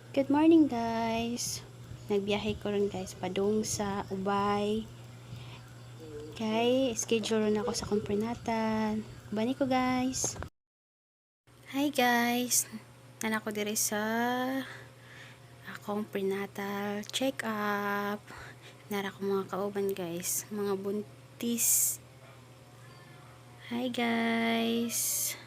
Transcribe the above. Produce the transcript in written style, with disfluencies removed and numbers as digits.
Good morning, guys. Nagbiyahe ko ron, guys, padung sa Ubay. Kay schedule ron ako sa akong prenatal. Ubani ko, guys. Hi guys. Naa na ko diri sa akong prenatal check-up. Naa ra ko mga kauban, guys, mga buntis. Hi guys.